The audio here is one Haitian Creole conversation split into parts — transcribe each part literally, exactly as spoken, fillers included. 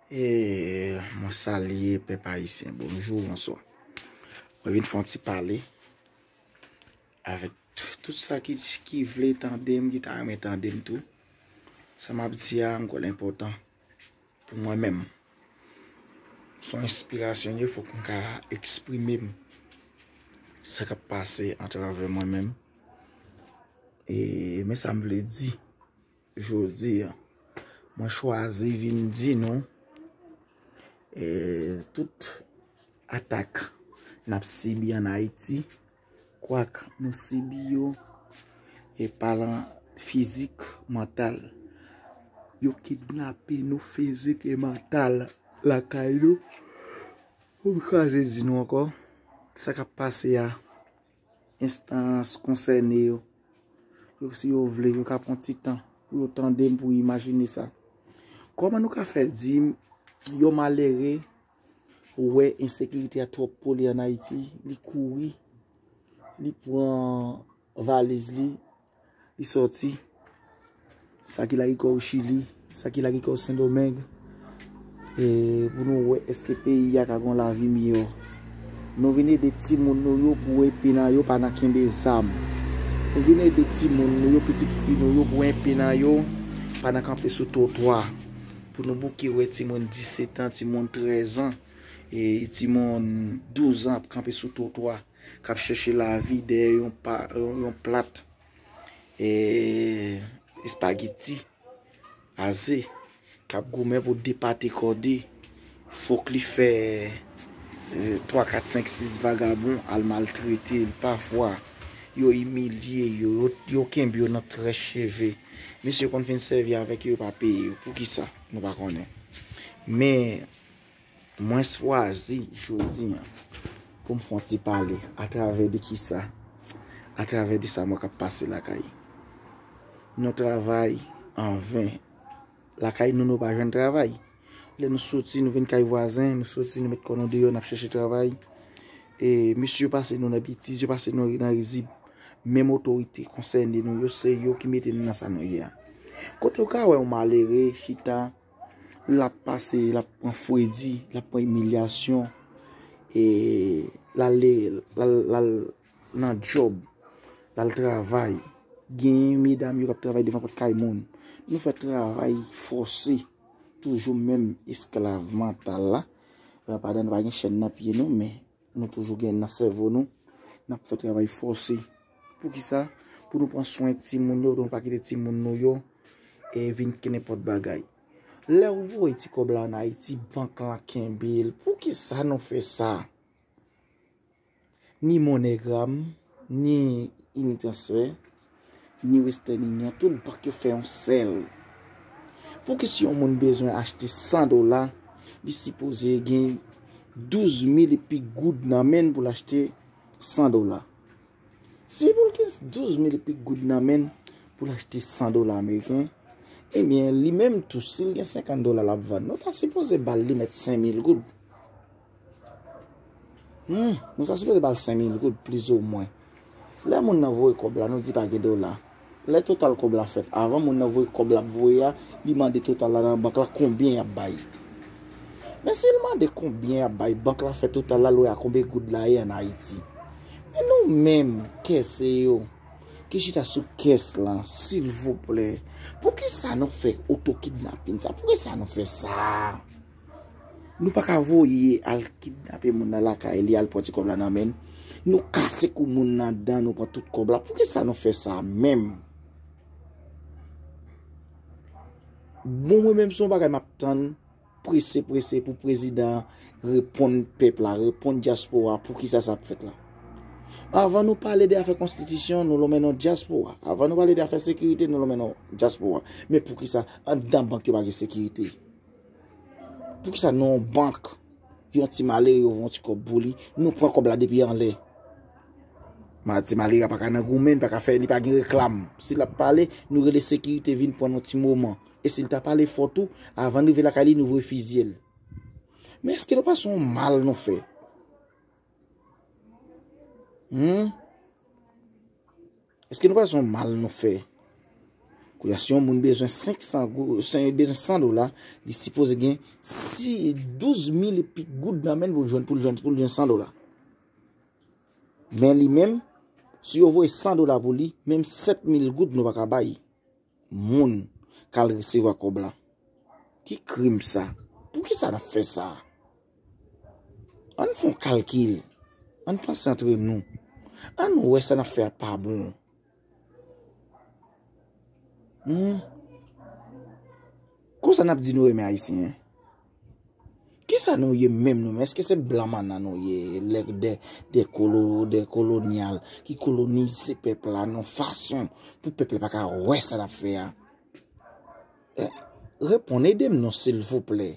E mwen salye pèp ayisyen, bonjou, bonswa. Mwen vin fè yon ti pale avèk tout sa ki, ki vle tande m, ki ta renmen tande m tou. Sa m ap di a, m kwè l enpòtan pou mwen menm. Se yon enspirasyon li ye, fòk m ka eksprime m sa k ap pase atravè mwen menm. E men sa m vle di jodi a. Mwen chwazi vin di nou, e, tout atak n ap sibi ann Ayiti, kwak nou sibi yo, e pa lan fizik, mantal. Yo kidnape nou fizik e mantal lakay nou. Pou m chwazi di nou ankò, sa k ap pase a, enstans konsène yo, yo, si yo vle, yo ka pran ti tan pou yo tande m, pou yo imajine sa. Kòman nou ka fè di m, yon malere wè ensekirite a twòp pou li ann Ayiti, li kouri, li pran valiz li, li sòti, sa ki lage kò yo Chili, sa ki lage kò yo Sendomeng, e pou nou wè èske peyi a ka gon lavi miyò. Nou vin ede timoun nou yo pou enpe nan yo pa nan kenbe zam. Nou vin ede timoun nou yo, pitit fi nou yo pou enpe nan yo pa nan kanpe sou twotwa. Pou nou bouke wè timoun disèt an, timoun trèz an, e timoun douz an ap kanpe sou twotwa, k ap chèche lavi dèyè yon pa, yon, yon plat, e, espageti, aze, k ap goumen pou depate kòde. Fòk li fè, e, twa, kat, senk, sis vagabon al maltrete l. Pafwa, yo imilye yo, yo, yo kenbe yo nan trèch cheve. Mesye konn fin sèvi avèk yo, yo pa peye yo. Poukisa? Nou pa konnen. Men, mwen chwazi jodi a pou m fè yon ti pale atravè de kisa? Atravè de sa mwen k ap pase lakay. Nou travay anven. Lakay nou, nou pa jwenn travay. Lè nou soti, nou vin kay vwazen, nou soti, nou met kò nou deyò, n ap chèche travay. E mesye yo pase nou nan betiz, yo pase nou nan rizib. Menm otorite konsène nou yo, se yo ki mete nou nan sa nou ye a. Kote w ka wè yon malere chita, l ap pase, l ap pran fredi, l ap pran imilyasyon, e l al, l al, l al nan djòb, l al travay. Genyen medam yo k ap travay devan pòt kay moun. Nou fè travay fòse, toujou menm esklav mantal la. Pandan nou pa gen chèn nan pye nou, men nou toujou gen nan sèvo nou. N ap fè travay fòse. Poukisa? Pou nou pran swen timoun yo, nou pa kite timoun nou yo, e, vin kenenpòt bagay. Lè ou voye ti kòb la ann Ayiti, bank lan kenbe l. Poukisa nou fè sa? Ni MoneyGram, ni Unitransfer, ni Western Union, tout bank yo fè yon sèl. Pouki si yon moun bezwen achte san dola, li sipoze gen douz mil epi goud nan men l pou l achte san dola? Si pou l gen douz mil epi goud nan men l pou l achte san dola ameriken, ebyen, li menm tou, si l gen senkant dola l ap vann, nou ta sipoze ba l li mèt senk mil goud. Hmm, nou ta sipoze ba l senk mil goud, plizoumwen. Lè moun nan voye kòb la, nou di pa gen dola. Lè total kòb la fèt, avan moun nan voye kòb l ap voye a, li mande total la nan bank la konbyen y ap bay. Men si l mande konbyen y ap bay, bank la fè total la, l wè a konbyen goud la ye ann Ayiti. Men nou menm, kèse yo, ki chita sou kès lan, silvouplè, poukisa nou fè oto kidnapin sa? Poukisa nou fè sa? Nou pa ka voye al kidnape moun nan lakay li, al pran ti kòb la nan men l. Nou kase kou moun nan dan, nou pran tout kòb la. Poukisa nou fè sa menm? Bon, mwen menm se yon bagay m ap tann prese, prese pou prezidan an reponn pèp la, reponn dyaspora, poukisa sa ap fèt la. Avan nou pale de afè konstitisyon, nou lonmen non dyaspora. Avan nou pale de afè sekirite, nou lonmen non dyaspora. Men poukisa anndan bank yo pa gen sekirite? Poukisa nan yon bank, yon ti malere yo voye yon ti kòb pou li, nou pran kòb la depi anlè? Ma, ti malere a pa ka nan goumen, li pa ka fè, li pa gen reklam. Si l ap pale, nou rele sekirite vin pran n yon ti moman. E si l ta pale fò tou, avan n rive lakay li, nou voye fizye l. Men èske nou pa se yon mal nou fè? Hmm? Èske nou pa se yon mal nou fè? Kounye a, si yon moun bezwen senk san gou-, sen-, bezwen san dola, li sipoze gen si, douz mil epi goud nan men l pou l jwenn, pou l jwenn, pou l jwenn san dola. Men li menm, si yo voye san dola pou li, menm sèt mil goud nou pa ka bay moun k al resevwa kòb la. Ki krim sa? Poukisa n ap fè sa? Ann fè yon kalkil. Ann panse antre nou. Ann wè sa n ap fè a pa bon. Hmm. Konsa n ap di nou renmen Ayisyen, en? Kisa nou ye menm nou menm? Èske se blan manna nou ye? Lè de, de kolo-, de kolonyal ki kolonize pèp la nan fason pou pèp la pa ka wè sa n ap fè a? Eh, reponn, ede m non, silvouplè.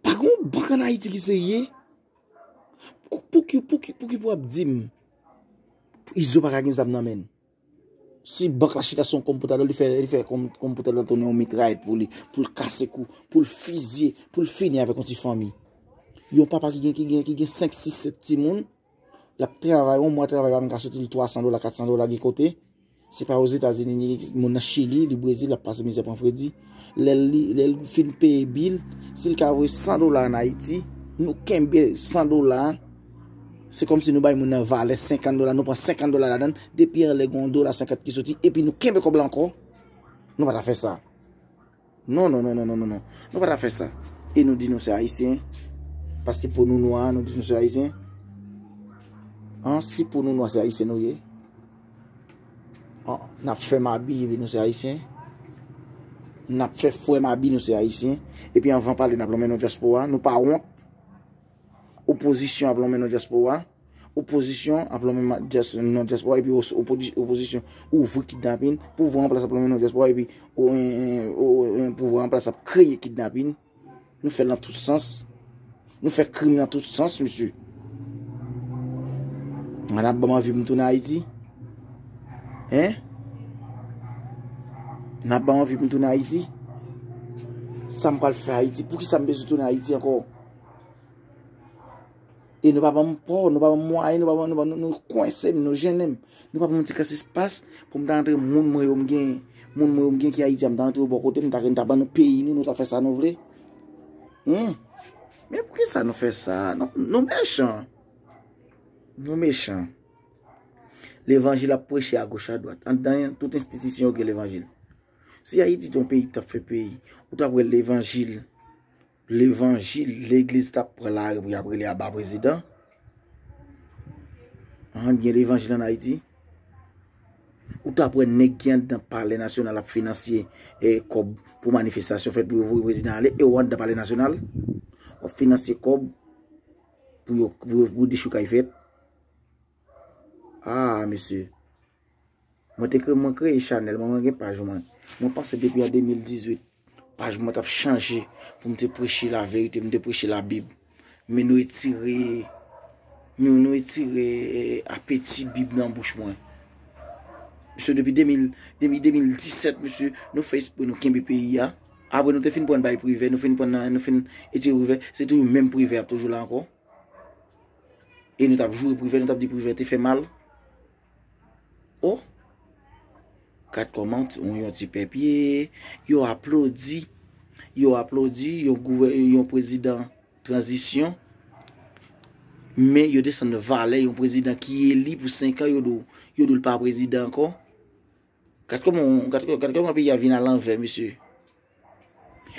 Pa gen yon bank ann Ayiti ki serye? Pou, pou ki, pou ki, pou ki pou ap di m Izo pa ka gen zam nan men l? Si bank la chita sou yon kòm pou talè, li fè, li fè kòm, kòm pou talè tounen yon mitrayèt pou li, pou l kase kou, pou l fizye, pou l fini avèk yon ti fanmi. Yon papa ki gen, ki gen, ki gen senk, sis, sèt timoun, l ap travay, yon mwa travay pa menm ka soti li twa san dola, kat san dola gen kote. Se pa Ozetazini, ni moun nan Chili, li Brezil, l ap pase mizè pran fredi. Lè li, lè l fin peye bil, si l ka voye san dola ann Ayiti, nou kenbe san dola a. Se kòmsi nou bay moun nan valè senkant dola, nou pran senkant dola ladan l, depi anlè gen yon dola senkant ki soti, epi nou kenbe kòb la ankò. Nou pa ta fè sa. Non, non, non, non, non, non, non. Nou pa ta fè sa. E nou di nou se Ayisyen. Paske po nou nwa, nou di nou se Ayisyen. An, si po nou nwa se Ayisyen nou ye. An, n ap fè mabi, epi nou se Ayisyen. N ap fè fwè mabi, nou se Ayisyen. Epi anvan pale, n ap lonmen non dyaspora. Nou pa wont. Opozisyon ap lonmen non dyaspora. Opozisyon ap lonmen ma-, dyas-, non dyaspora. Epi os-, opodi-, opozisyon ouvri kidnapin. Pouvwa an plas ap lonmen non dyaspora. Epi o, en, en, o, en, pouvwa an plas ap kreye kidnapin. Nou fè l nan tout sans. Nou fè krim nan tout sans, mesye. An ap ban m anvi pou m tounen Ayiti? Hein? N ap ban m anvi pou m tounen Ayiti? Sa m pral fè Ayiti? Poukisa m bezwen tounen Ayiti ankò? E nou pa ban m pò, nou pa ban m mwayen, nou pa ban, nou pa, nou, nou kwense m, nou jennen m. Nou pa ban m ti kras espas pou m ta antre moun mwen yo m gen, moun mwen yo m gen ki Ayiti a, m ta antre yo bò kote m, m ta, m ta ban nou peyi nou, nou ta fè sa nou vle. Hein? Men poukisa nou fè sa? Nou, nou mechan. Nou mechan. Levanjil ap preche agoch adwat. Anndan tout enstitisyon yo gen levanjil. Si Ayiti te yon peyi ki t ap fè peyi, ou t ap wè levanjil, levanjil, legliz t ap pran lari pou y ap rele aba prezidan. An, gen levanjil ann Ayiti. Ou t ap wè nèg ki anndan Palè Nasyonal ap finansye, eh, kòb pou manifestasyon fèt pou yo voye prezidan ale, e w anndan Palè Nasyonal, w ap finansye kòb pou yo, pou yo, pou dechoukay fèt. Ah, mesye. Mwen te kre-, mwen kreye chanèl mwen, mwen gen paj mwen. Mwen panse depi an de mil dizuit, paj mwen t ap chanje pou m te preche laverite, pou m te preche Labib. Men nou retire, nou, nou retire, eh, apeti Bib nan bouch mwen. Mesye, depi de mil, de mil, de mil disèt, mesye, nou fè espre nou kenbe peyi a. Apre nou te fin pran bay Privè, nou fin pran nan, nou fin etire Privè, se toujou menm Privè ap toujou la ankò. E nou t ap joure Privè, nou t ap di Privè te fè mal. Oh! Gad kòman yon, yon ti pèp ye, yo aplodi, yo aplodi yon gouvè-, yon prezidan tranzisyon, men yo desann valè yon prezidan ki eli pou senk an, yo di w, yo di w l pa prezidan ankò. Gad kòman, gad, gad kòman peyi a vin alanvè, mesye.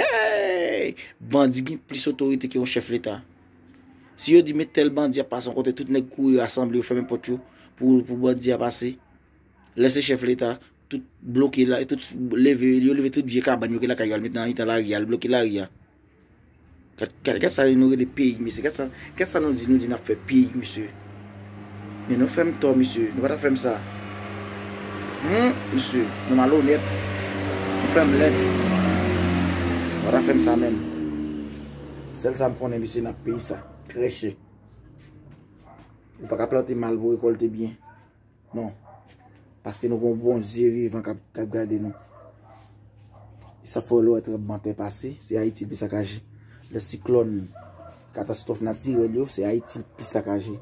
Hey! Bandi gen plis otorite ke yon chèf leta. Si yo di men tèl bandi ap pase yon kote, tout nèg kouri rasanble, yo fèmen pòt yo pou, pou bandi a pase. Lè se chèf leta, tout bloke la, tout leve, yo leve tout vye kabann yo ki lakay yo al met nan eta lari a, al bloke lari a. Gad, gad, gad sa nou rele peyi, mesye. Gad sa, gad sa nou di, nou di n ap fè peyi, mesye. Men nou fè m tò, mesye. Nou pa ta fè m sa. Hum, mesye. Nou malonèt. Nou fè m lèd. Nou pa ta fè m sa menm. Sèl sa m konnen, mesye, n ap peye sa trè chè. Ou pa ka plante mal pou rekòlte byen. Non. Paske nou gon Bondye vivan k ap, k ap gade nou. E sa fè w lè w wè tranblemanntè pase, se Ayiti l pi sakaje. Lè siklòn, katastwòf natirèl yo, se Ayiti l pi sakaje.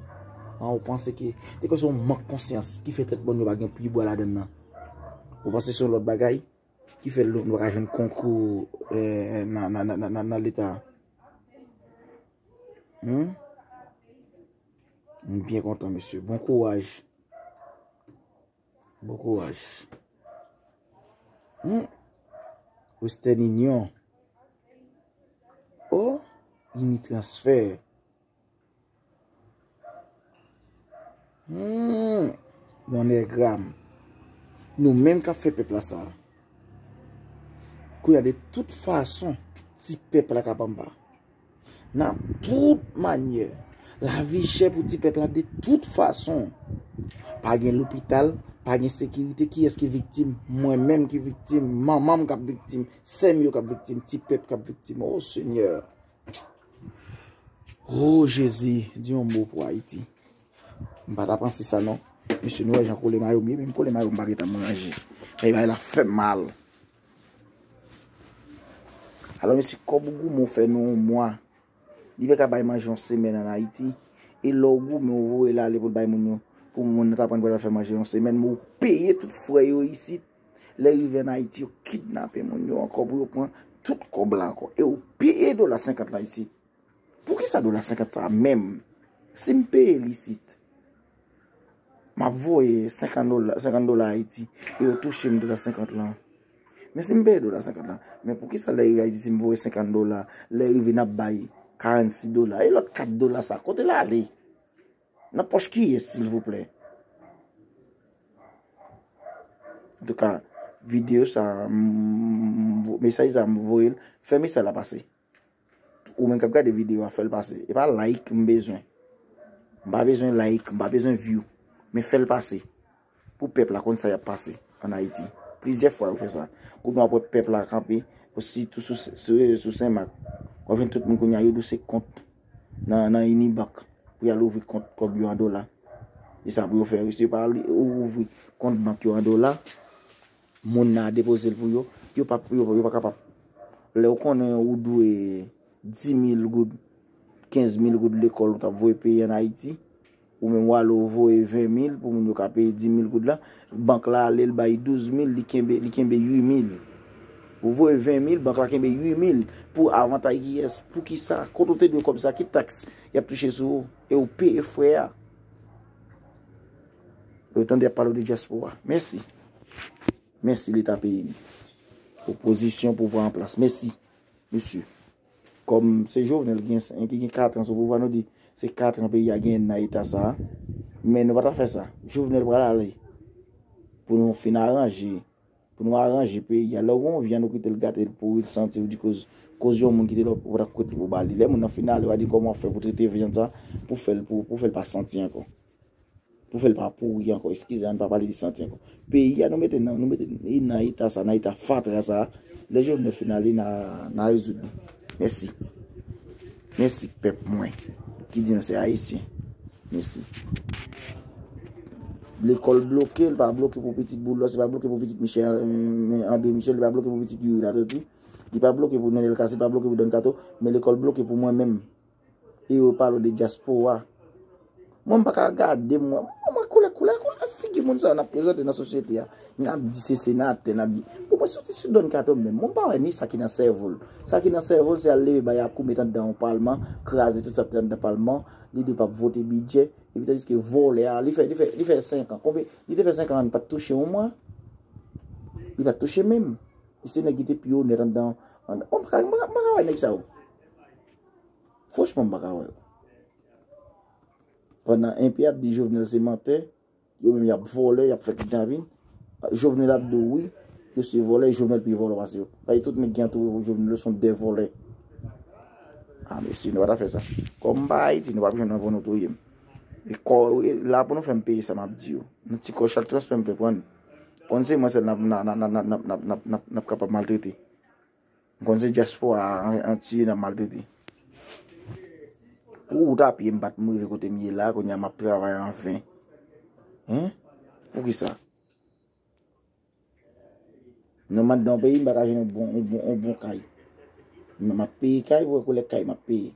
An, ou panse ke, te kwè se yon mank konsyans ki fè tèt mòn yo pa gen pye bwa ladann nan. Ou panse se yon lòt bagay ki fè nou pa ka jwenn konkou, eh, nan, nan, nan, nan, nan, nan leta a? Hmm? M byen kontan, mesye. Bon kouraj. Bon kouraj. Hmm. Western Union. Oh, Unitransfer. Hmm. Monegram. Nou menm k ap fè pèp la sa. Kounye a, de tout fason, ti pèp la k ap anba. Nan tout manyè, lavi chè pou ti pèp la de tout fason. Pa gen lopital, pa gen sekirite. Kiyès ki viktim? Mwen menm ki viktim, manman m k ap viktim, sè m yo k ap viktim, ti pèp k ap viktim. O Senyè! O Jezi, di yon mo pou Ayiti. M pa ta panse sa non. Mesye, nou wè jan kole mayo m ye, menm kole mayo m pa gentan ranje. Bagay la fè m mal. Alò, mesye, kòb ou goumen w fè nan yon mwa, li pa ka bay manje yon semèn ann Ayiti. E lè w goumen, w voye l ale pou l bay moun yo, pou moun nan ta pran pou l al fè manje yon semèn, men w peye tout frè yo isit. Lè rive ann Ayiti, yo kidnape moun yo ankò pou yo pran tout kòb la ankò. E w peye dola senkant la isit. Poukisa dola senkant sa a menm? Si m peye l isit, m ap voye senkant dola, senkant dola Ayiti, e yo touche m dola senkant lan. Men si m peye dola senkant lan, men poukisa lè rive Ayiti, si m voye senkant dola, lè rive n ap bay karannsis dola, e lòt kat dola sa, kote l ale? Nan pòch kiyès, silvouplè? Antouka, videyo sa, m, m, mesaj sa, m voye l, fè mesaj la pase. Ou menm k ap gade videyo a, fè l pase. E pa like m bezwen. M pa bezwen like, m pa bezwen view. Men fè l pase. Pou pèp la konn sa y ap pase ann Ayiti. Plizyè fwa yo fè sa. Kounye a w ap wè pèp la kanpe, sitou sou, sou, sou Senmak. W ap jwenn tout moun kounye a, yo dwe se kont nan, nan Unibank pou y al ouvri kont kòb yo an dola. E sa pou yo fè, si yo pa li-, ouvri kont bank yo an dola, moun nan a depoze l pou yo, yo pa, yo, yo pa kapab. Lè w konnen ou dwe dis mil goud, kenz mil goud lekòl ou t ap voye peye ann Ayiti, ou menm w ale w voye ven mil pou moun yo ka peye dis mil goud la, bank la ale l bay douz mil, li kenbe, li kenbe uit mil. Ou voye ven mil, bank la kenbe uit mil. Pou avantay kiyès? Poukisa? Kote w te dwe kòb sa? Ki taks y ap touche sou ou? E w peye frè a. Ou tande y ap pale w de dyaspora. Mèsi. Mèsi Leta peyi m. Opozisyon, pouvwa an plas. Mèsi, mesye. Kòm se Jovenel ki gen, ki gen kat an sou pouvwa, nou di se kat an peyi a genyen nan eta sa a. Men nou pa ta fè sa. Jovenel pral ale. Pou nou fin aranje. Pou nou aranje peyi a. Lè w gen yon vyann, ou kite l gate, l pouri, l santi, ou di koz, koz yon moun kite l, ou pa ta kwit li pou ba li. Lè moun nan fin ale, w a di kòman w ap fè pou trete vyann sa, pou fè l, pou, pou fè l pa santi ankò. Pou fè l pa pouri ankò. Eskize, ann pa pale de santi ankò. Peyi a, nou mete nan, nou mete li nan eta sa, nan eta fatra sa. Lè Jovenel fin ale, n a, n a rezoud li. Mèsi. Mèsi, pèp mwen, ki di nou se Ayisyen. Mèsi. Lekòl bloke, li pa bloke pou pitit Boulos, li pa bloke pou pitit Michel, eh, André Michel, li pa bloke pou pitit Youri Latortue, li pa bloke pou Nenel Cassy, li pa bloke pou Don Kato, men lekòl bloke pou mwen menm. E yo pale w de dyaspora. Mwen, m pa ka gade, mwen, mwen, mwen, koulè, koulè, koulè figi moun sa yo n ap prezante nan sosyete a. N ap di se senatè, n ap di. Bon, mwen soti sou Don Kato menm. Mwen pa wè ni sa ki nan sèvo l. Sa ki nan sèvo l, se al leve bay akou, met anndan yon palman, kraze tout sa k te anndan palman. Li di l p ap vote bidjè. Epi tandiske vòlè a, li fè, li fè, li fè senk an. Konbyen, li te fè senk an, li pa t touche yon mwa. Li pa t touche menm. Se nèg ki te pi onèt anndan, anndan. Mwen pa ka, mwen pa ka, mwen pa ka wè nèg sa yo. Franchman, m pa ka wè yo. Pandan enpe ap di Jovenel se mantè, yo menm y ap vòlè, y ap fè kidnapin. Jovenel ap di w wi, yo se vòlè, Jovenel pi vòlè pase yo. Paske tout nèg ki antoure Jovenel yo se de vòlè. A, mesye, nou pa ta fè sa. Kòm m pa Ayiti, nou p ap janm nan pran nou touye m. E kò, e la pou nou fè m peye sa m ap di yo. Nan ti kò chak transfè m fè pran. Konn se mwen sèl n ap, n ap, n ap kapab maltrete. M konn se dyaspora a an, an tiye n ap maltrete. Pou wout a pye m pa t m rive kote m ye la, kounye a m ap travay anven. Hein? Poukisa? Non, m anndan yon peyi, m pa ka jwenn yon bon, yon bon, yon bon kay. Men m ap peye kay, pou wè koulè kay m ap peye.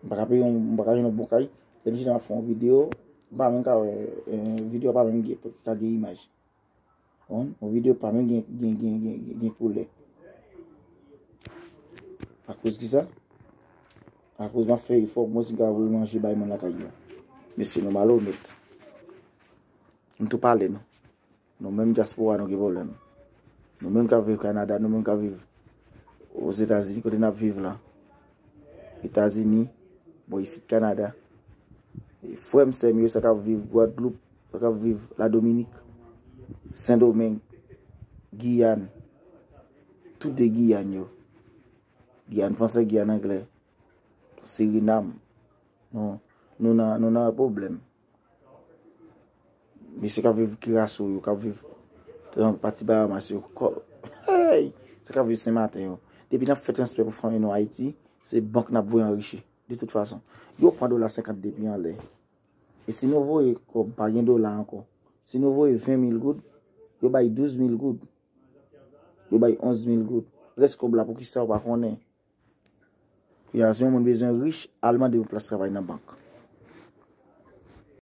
M pa ka peye yon, m pa ka jwenn yon bon kay. Lè m chita m ap fè yon videyo, m pa menm ka wè, eh, videyo a pa menm gen, ka gen imaj. Yon videyo pa menm gen, gen, gen, gen, gen koulè. Akoz ki sa? Akoz m ap fè efò pou mwen si m ka voye manje bay moun lakay yo. Mesye, nou malonèt. M tou pale nou. Nou menm dyaspora nou gen pwoblèm. Nou menm k ap viv Kanada, nou menm k ap viv Ozetazini, kote n ap viv la. Etazini, bò isit Kanada. E frè m, sè m yo, sa k ap viv Gwadloup, sa k ap viv Ladominik, Sendomeng, Giyàn, tout de Giyàn yo. Giyàn fransè, Giyàn anglè, Sirinam. Nou, nou nan, nou nan pwoblèm. Mesye k ap viv Kiraso yo, k ap viv nan pati Bahamas yo, kò, hey! Sa k ap viv Senmaten yo. Depi n ap fè transfè pou fanmi nou Ayiti, se bank n ap voye anrichi. De tout fason, yo pran dola senkant depi anlè. E si nou voye kòb, pa gen dola ankò. Si nou voye ven mil goud, yo bay douz mil goud. Yo bay onz mil goud. Rès kòb la, poukisa ou pa konnen? Kounye a, si yon moun bezwen rich, al mande yon plas travay nan bank.